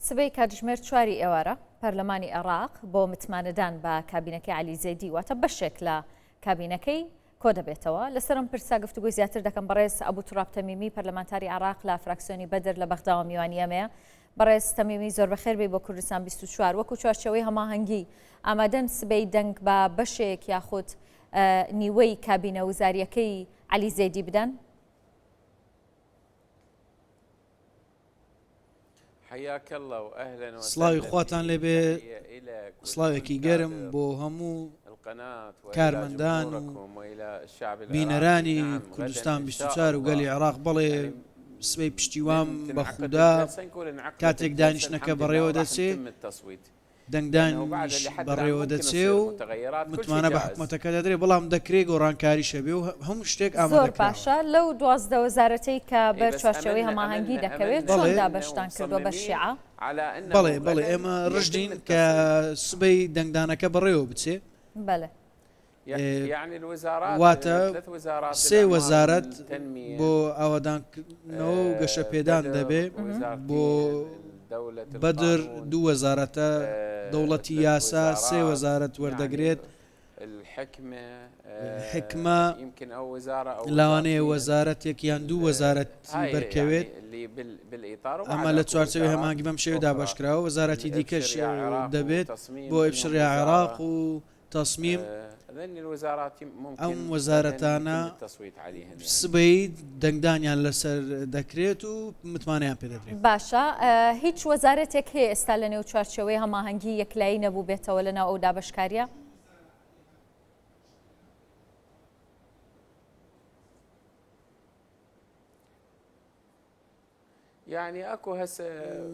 سبەی کاتژمێر چواری ئێوارە پەرلەمانی عێراق بۆ متمانەدان بە کابینەکەی عەلی زەیدی واتە بەشێک لە کابینەکەی کۆدەبێتەوە. لەسەر ئەم پرسە گفتوگۆی زیاتر دەکەم بەڕێز ئەبو توراب تەمیمی پەرلەمانتاری عێراق لە فراکسیۆنی بەدر لە بەغداوە میوانی ئێمەیە. بەڕێز تەمیمی زۆر بەخێر بێی بۆ کوردستان 24 وەکو چوارچێوەی هەماهەنگی ئامادەن سبەی دەنگ بە بەشێک یاخود نیوەی کابینە وزاریەکەی عەلی زەیدی بدەن؟ سڵاوی خواتان لێبێ سڵاوێکی گەرم بۆ هەموو کارمەندان و بینەرانی کوردستان 24 و گەلی عێراق بەڵێ سبەی پشتیوام بە خودا کاتێک دانیشتنەکە بەڕێوە دەچێ دەنگدانیش بەڕێوەدەچێ و متمانە بە حکومەتەکە دەدرێ، بەڵام دەکرێ گۆڕانکاریش هەبێ و هەموو شتێک زۆر ئامادە کراوە. باشە لەو 12 وەزارەتەی کە بەر چوارچێوەی هەماهەنگی دەکەوێت چۆن بەڵێ. دابەشتان کردووە بەر شیعە؟ بەڵێ بەڵێ ئێمە ڕژدین کە سبەی دەنگدانەکە بەڕێوە بچێ. بەلێ. واتە سێ وەزارەت بۆ ئاوەدانکردنەوە و گەشەپێدان دەبێ بۆ بەدر دوو وەزارەتە دەوڵەتی یاسا سێ وەزارەت وەردەگرێت حکمە لەوانەیە وەزارەتێک یان دوو وەزارەت بەرکەوێت ئەمە لە چوارچێوەی هەماهەنگی بەم شێوەیە دابەشکراوە وەزارەتی دیکەش دەبێت بۆ ئیبشریا عێراق و تەسمیم، ئەم وەزارەتانە سبەی دەنگدانیان لەسەر دەکرێت و متمانەیان پێدەدرێت. باشە هیچ وەزارەتێک هەیە ئێستا لەنێو چوارچێوەی هەماهەنگی یەکلایی نەبووبێتەوە لەناو ئەو دابەشکارییە؟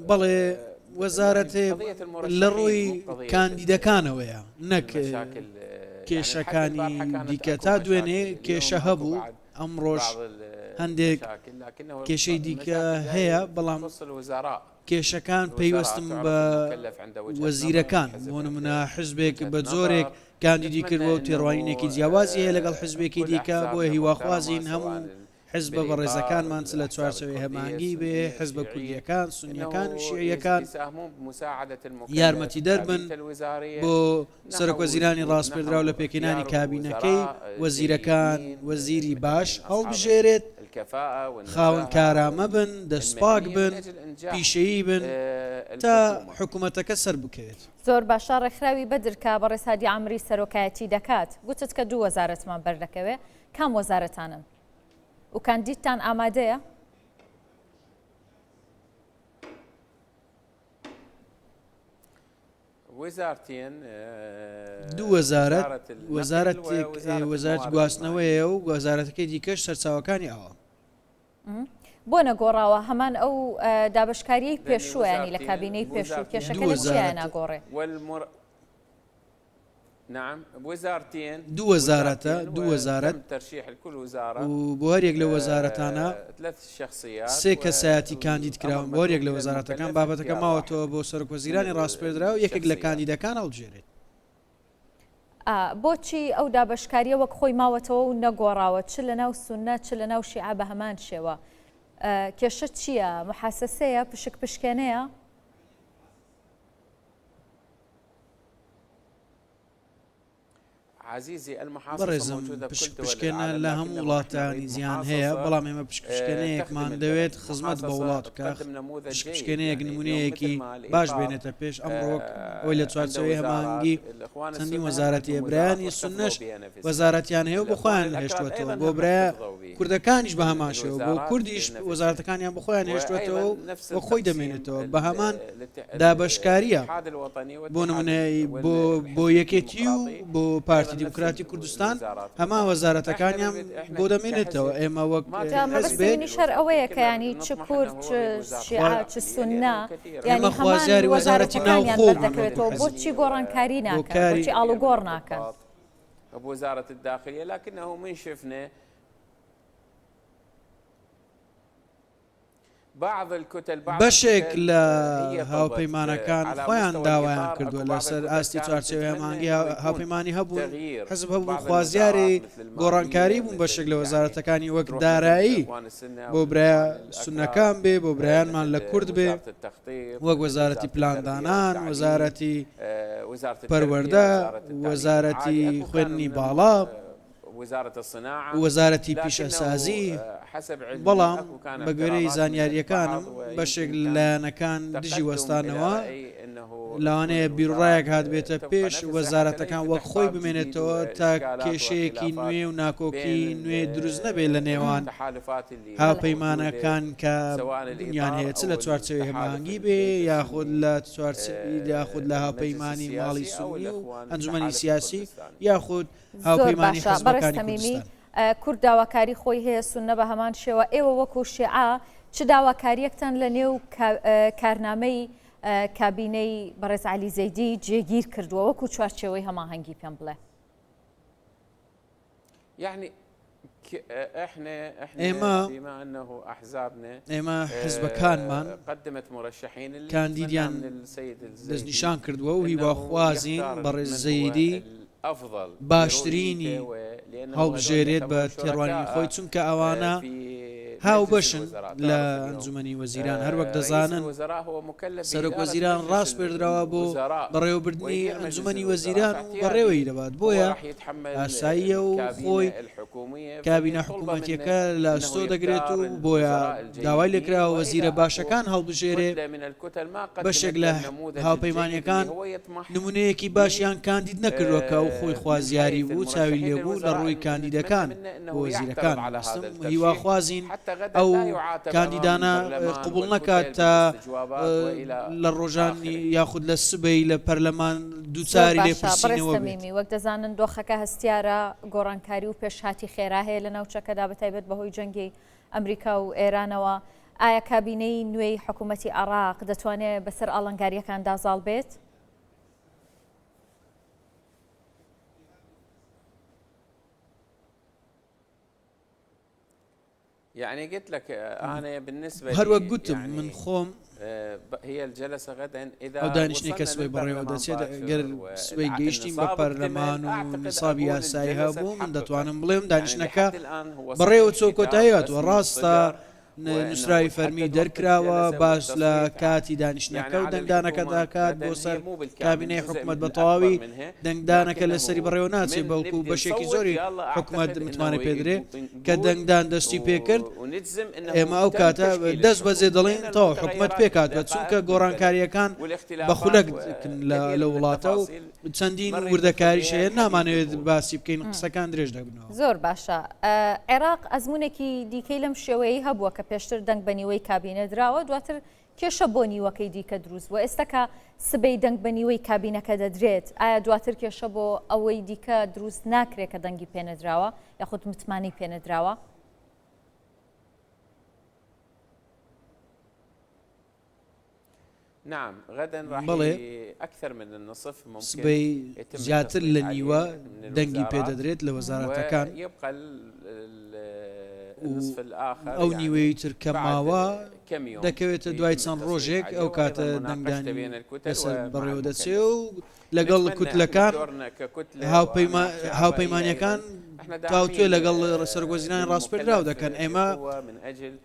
بەڵێ وەزارەتێ لە ڕووی کاندیدەکانەوەیە نەک کێشەکانی دیکە تا دوێنێ کێشە هەبوو ئەمڕۆژ هەندێک کێشەی دیکە هەیە بەڵام کێشەکان پەیوەستم بە وەزیرەکان بۆ نمونە حزبێک بە جۆرێک کاندیدی کردووە و تێڕوانینێکی جیاوازی هەیە لەگەڵ حزبێکی دیکە بۆیە هیواخوازین هەموو حزبە بەڕێزەکانمان چ لە چوارچێوەی هەماهەنگی بێ، حزبە کوردییەکان، سوننییەکان و شیعییەکان یارمەتیدەر بن بۆ سەرۆکوەزیرانی ڕاسپێردراو لە پێکهێنانی کابینەکەی، وەزیرەکان وەزیری باش هەڵبژێرێت، خاوەن کارامە بن، دەستپاک بن، پیشەیی بن تا حکومەتەکە سەربکەوێت. زۆر باشە، ڕێکخراوی بەدر کە بەڕێز هادی عامری سەرۆکایەتی دەکات، گوتت کە دوو وەزارەتمان بەردەکەوێ، کام وەزارەتانن؟ و کاندیدتان ئامادەیە؟ دوو وەزارەت، وەزارەتێک وەزارەتی گواستنەوەیە و وەزارەتەکەی دیکەش سەرچاوەکانی ئاوە. بۆ نەگۆڕاوە هەمان ئەو دابەشکاریەی پێشووە ینی لە کابینەی پێشوو کێشەکە لە چیایە ناگۆڕێ؟ دوو وەزارەتە، دوو وەزارەت و بۆ هەریەک لەو وەزارەتانە سێ کەسایەتی کاندید کراون بۆ هەریەک لە وەزارەتەکان، بابەتەکە ماوەتەوە بۆ سەرۆکوەزیرانی ڕاسپێردراو یەکێک لە کاندیدەکان هەڵبژێرێت. بۆچی ئەو دابەشکارییە وەک خۆی ماوەتەوە و نەگۆڕاوە، چ لەناو سوننە چ لەناو شیعە بە هەمان شێوە؟ کێشە چییە؟ محاسەسەیە؟ پشک پشکێنەیە؟ بەڕێزم پشک پشکێنە لە هەموو وڵاتانی جیهان هەیە، بەڵام ئێمە پشک پشکێنەیەکمان دەوێت خزمەت بە وڵات بکات، پشک پشکێنەیەک نمونەیەکی باش بێنێتە پێش، ئەمڕۆ وەک ئەوەی لە چوارچێوەی هەماهەنگی چەندین وەزارەتی هەیە، برایانی سوننەش وەزارەتیان هەیە و بۆ خۆیان هێشتووەتەوە، بۆ برایە کوردەکانیش بە هەمان شێوە، بۆ کوردیش وەزارەتەکانیان بۆ خۆیان هێشتووەتەوە و وەک خۆی دەمێنێتەوە، بە هەمان دابەشکارییە بۆ نمونە بۆ بۆ یەکێتی و بۆ پارتی دیموکراتی کوردستان هەمان وەزارەتەکانیان بۆ دەمێنێتەوە ئێمە وەک حزبێک مەبەستی شەر ئەوەیە کە ینی چ کورد چ شیعە چ سوننە یعنی ئێمە هەمان خوازیاری وەزارەتی وەزارەتەکانیان ناوخۆ بوون وەکو بەردەکەوێتەوە حزب بۆچی گۆڕانکاری بۆ ناکەن کاری بۆچی ئاڵوگۆڕ ناکەن بەشێک لە هاوپەیمانەکان خۆیان داوایان کردووە لەسەر ئاستی چوارچێوەی هەماهەنگی هاوپەیمانی هەبوون، حزب هەبوون خوازیاری گۆڕانکاری بوون بەشێک لە وەزارەتەکانی وەک دارایی بۆ برا سوننەکان بێ بۆ برایانمان لە کورد بێ وەک وەزارەتی پلاندانان، وەزارەتی پەروەردە، وەزارەتی خوێندنی باڵا. وەزارەتی پیشەسازی، بەڵام بەگوێرەی زانیارییەکانم بەشێک لە لایەنەکان دژی وەستانەوە، لەوانەیە بیروڕایەک هاتبێتە پێش وەزارەتەکان وەک خۆی بمێنێتەوە تا کێشەیەکی نوێ و ناکۆکی نوێ دروست نەبێت لە نێوان هاوپەیمانەکان کە بوونیان هەیە چ لە چوارچێوەی هەماهەنگی بێ یاخود لە یاخود لە هاوپەیمانی ماڵی سوننی و ئەنجومەنی سیاسی یاخود زۆر هاوپەیمانی باشە بەڕێز حزبەکانی تەمیمی کوردستان. کورد داواکاری خۆی هەیە سوننە بە هەمان شێوە ئێوە وەکو شیعە چ داواکاریەکتان لە نێو کارنامەی کابینەی بەڕێز عەلی زەیدی جێگیر کردووە وەکو چوارچێوەی هەماهەنگی پێم بڵێ؟ ئێمە ئێمە حزبەکانمان کاندیدیان دەستنیشان کردووە و هیواخوازین بەڕێز زەیدی باشترینی هەڵبژێرێت بە تێڕوانینی خۆی، چونکە ئەوانە هاوبەشن لە ئەنجومەنی وەزیران، هەروەک دەزانن سەرۆک وەزیران ڕاسپێردراوە بۆ بەڕێوەبردنی ئەنجومەنی وەزیران و بەڕێوەی دەبات، بۆیە ئاساییە و خۆی کابینە حکوومەتییەکە لە ئەستۆ دەگرێت و بۆیە داوای لێکراوە وەزیرە باشەکان هەڵبژێرێ، بەشێک لە هاوپەیمانییەکان نمونەیەکی باشیان کاندید نەکردوە کە ئەو خۆی خوازیاری بوو چاوی لێبوو لە ڕووی کاندیدەکان بۆ وەزیرەکان مەبەستم هیواخوازین ئەو کاندیدانە قبوڵ نەکات تا لە ڕۆژانی یاخود لە سبەی لە پەرلەمان زۆر دووچاری باشە بەڕێز لێپرسینەوە بێت. تەمیمی وەک دەزانن دۆخەکە هەستیارە گۆڕانکاری و پێشهاتی خێرا هەیە لە ناوچەکەدا بەتایبەت بەهۆی جەنگی ئەمریکا و ئێرانەوە ئایا کابینەی نوێی حکوومەتی عێراق دەتوانێت بەسەر ئاڵنگارییەکاندا زاڵ بێت؟ هەروەک گوتم من خۆم ئەو دانیشتنەی کە سبەی بەڕێوە دەچێت گەر سبەی گەیشتین بە پەرلەمان و نیسابی یاسایی هەبوو من دەتوانم بڵێم دانیشتنەکە بەڕێوە چووە کۆتایی هاتووە ڕاستە نووسراوی فەرمی دەرکراوە باس لە کاتی دانیشتنەکە و دەنگدانەکە دەکات بۆ سەر کابینەی حکومەت بە تەواوی دەنگدانەکە لەسەری بەڕێوە ناچێت بەڵکو بەشێکی زۆری حکومەت متمانەی پێدرێ کە دەنگدان دەستی پێکرد ئێمە ئەو کاتە دەست بەجێ دەڵێین تەواو حکومەت پێکهاتوە چونکە گۆڕانکارییەکان بە خولەک لە وڵاتە و چەندین وردەکاریش هەیە نامانەوێت باسی بکەین قسەکان درێژ دەبنەوە. زۆر باشە. عێراق ئەزموونێکی دیکەی لەم شێوەیەی هەبووە کە پێشتر دەنگ بە نیوەی کابینە دراوە، دواتر کێشە بۆ نیوەکەی دیکە دروست بووە، ئێستا کە سبەی دەنگ بە نیوەی کابینەکە دەدرێت، ئایا دواتر کێشە بۆ ئەوەی دیکە دروست ناکرێت کە دەنگی پێنەدراوە یاخود متمانەی پێنەدراوە؟ بەڵێ، سبەی زیاتر لە نیوە دەنگی پێدەدرێت لە وەزارەتەکان و ئەو نیوەی تر کە ماوە دەکەوێتە دوای چەند ڕۆژێک ئەو کاتە دەنگدانی لەسەر بەڕێوە دەچێ و لەگەڵ کوتلەکان هاوپەیمانیەکان تاوتوێ لەگەڵ سەرۆکوەزیرانی ڕاسپێردراو دەکەن ئێمە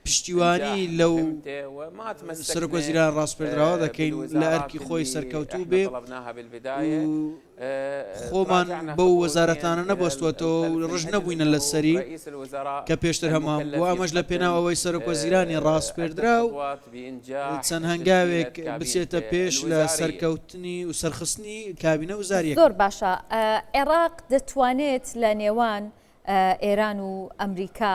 پشتیوانی لەو سەرۆکوەزیران ڕاسپێردراوە دەکەین لە ئەرکی خۆی سەرکەوتوو بێ و خۆمان بەو وەزارەتانە نەبەستووەتەوە و ڕژد نەبووینە لەسەری کە پێشتر هەمان بوو، ئەمەش لە پێناو ئەوەی سەرۆکوەزیرانی ڕاسپێردراو چەند هەنگاوێک بچێتە پێش لە سەرکەوتنی و سەرخستنی کابینە وزارییەکە. زۆر باشە عێراق دەتوانێت لە نێوان ئێران و ئەمریکا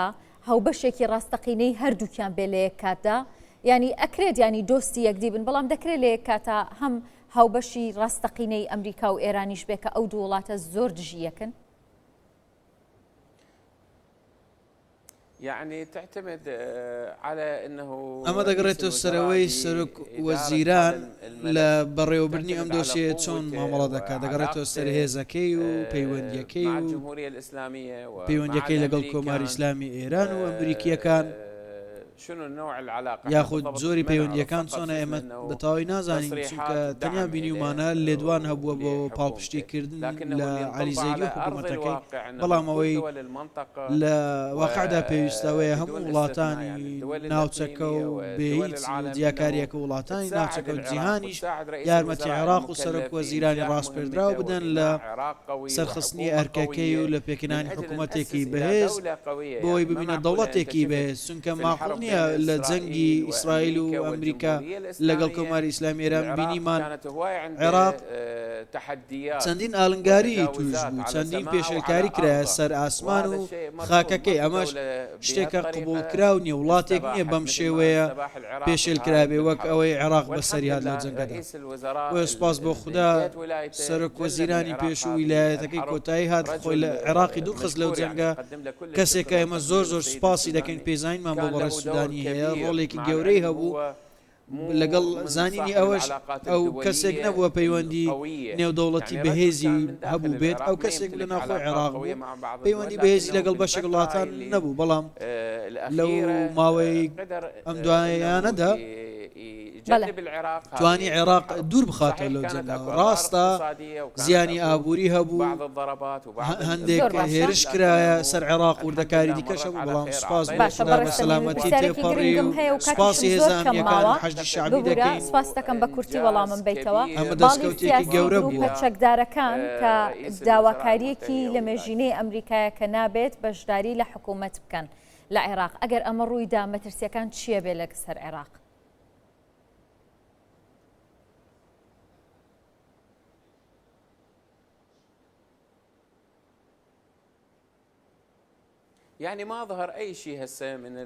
هاوبەشێکی ڕاستەقینەی هەردووکیان بێ لە یەک کاتدا؟ یانی ئەکرێت یانی دۆستی یەکدی بن بەڵام دەکرێت لە یەک کاتا هەم هاوبەشی ڕاستەقینەی ئەمریکا و ئێرانیش بێ کە ئەو دوو وڵاتە زۆر دژی یەکن؟ ئەمە دەگەڕێتەوە سەرەوەی سەرۆک وەزیران لە بەڕێوەبردنی ئەم دۆسیەیە چۆن مامەڵە دەکات، دەگەڕێتەوە سەر هێزەکەی و پەیوەندییەکەی و پەیوەندییەکەی لەگەڵ کۆماری ئیسلامی ئێران و ئەمریکییەکان. یاخود جۆری پەیوەندییەکان چۆنە ئێمە بە تەواوی نازانین چونکە تەنیا بینیومانە لێدوان هەبووە بۆ پاڵپشتیکردن لە عەلی زەیدی و حکوومەتەکەی بەڵام ئەوەی لە واقعدا پێویستە ئەوەیە هەموو وڵاتانی ناوچەکە و بێ هیچ جیاکارییەکە وڵاتانی ناوچەکە و جیهانیش یارمەتی عێراق و سەرۆک وەزیرانی ڕاسپێردراو بدەن لە سەرخستنی ئەرکەکەی و لە پێکهێنانی حکوومەتێکی بەهێز بۆ ئەوەی ببینە دەوڵەتێکی بەهێز، چونکە ماقوڵ نییە لە جەنگی ئیسرائیل و ئەمریکا لەگەڵ کۆماری ئیسلامی ئێران بینیمان عێراق چەندین ئالنگاری تووش بوو، چەندین پێشێلکاری کرایە سەر ئاسمان و خاکەکەی، ئەمەش شتێکە قبوڵکراو نییە، وڵاتێک نییە بەم شێوەیە پێشێل کرابێ وەک ئەوەی عێراق بەسەری هات لەو جەنگەدا. بۆیە سوپاس بۆ خودا سەرۆک وەزیرانی پێشوو ویلایەتەکەی کۆتایی هات خۆی لە عێراقی دوورخست لەو جەنگە، کەسێکە ئێمە زۆر زۆر سوپاسی دەکەین پێزانینمان بۆ بەڕێز سودانی هەیە ڕۆڵێکی گەورەی هەبوو لەگەڵ زانینی ئەوەش ئەو کەسێک نەبووە پەیوەندی نێودەوڵەتی بەهێزی هەبوو بێت ئەو کەسێک لە ناوخۆی عێراق بوو پەیوەندی بەهێزی لەگەڵ بەشێک وڵاتان نەبوو بەڵام لەو ماوەی ئەم دوایانەدا توانی عێراق دوور بخاتەوە لەو جەنگەوە ڕاستە زیانی ئابووری هەبوو هەندێک هێرش کرایە سەر عێراق وردەکاری دیکەش هەبوو بەڵام سوپاس بۆ خودا بە سەلامەتی تێپەڕی و سوپاسی هێزە ئەمنییەکان و حەشدی شەعبی دەکەین. سوپاس دەکەم بە کورتی وەڵامم بەیتەوە. ئەمە دەستکەوتێکی گەورە بووە. باڵی سیاسی گروپە چەکدارەکان کە داواکارییەکی لەمێژینەی ئەمریکایە کە نابێت بەشداری لە حکوومەت بکەن لە عێراق، ئەگەر ئەمە ڕوویدا مەترسییەکان چییە بێ لەسەر عێراق؟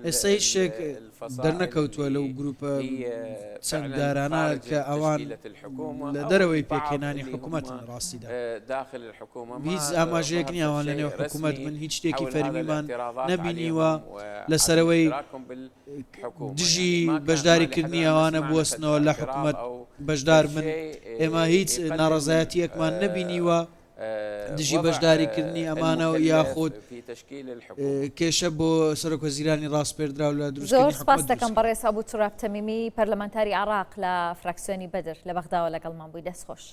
ئێستا هیچ شتێک دەرنەکەوتووە لەو گروپە چەکدارانە کە ئەوان لە دەرەوەی پێکهێنانی حکومەتن لە ڕاستیدا هیچ ئاماژەیەک نییە ئەوان لەنێو حکومەت بن هیچ شتێکی فەرمیمان نەبینیوە لەسەرەوەی دژی بەشداریکردنی ئەوانە بوەستنەوە لە حکومەت بەشدار بن ئێمە هیچ ناڕەزایەتیەکمان نەبینیوە دژی بەشداریکردنی ئەمانە و یاخود کێشە بۆ سەرۆک وەزیرانی ڕاسپێردراو لە دروستکردنی زۆر سپاس دەکەم بەڕێز ئەبوو توراب تەمیمی پەرلەمانتاری عێراق لە فراکسیۆنی بەدر لە بەغداوە لەگەڵمان بووی دەستخۆش.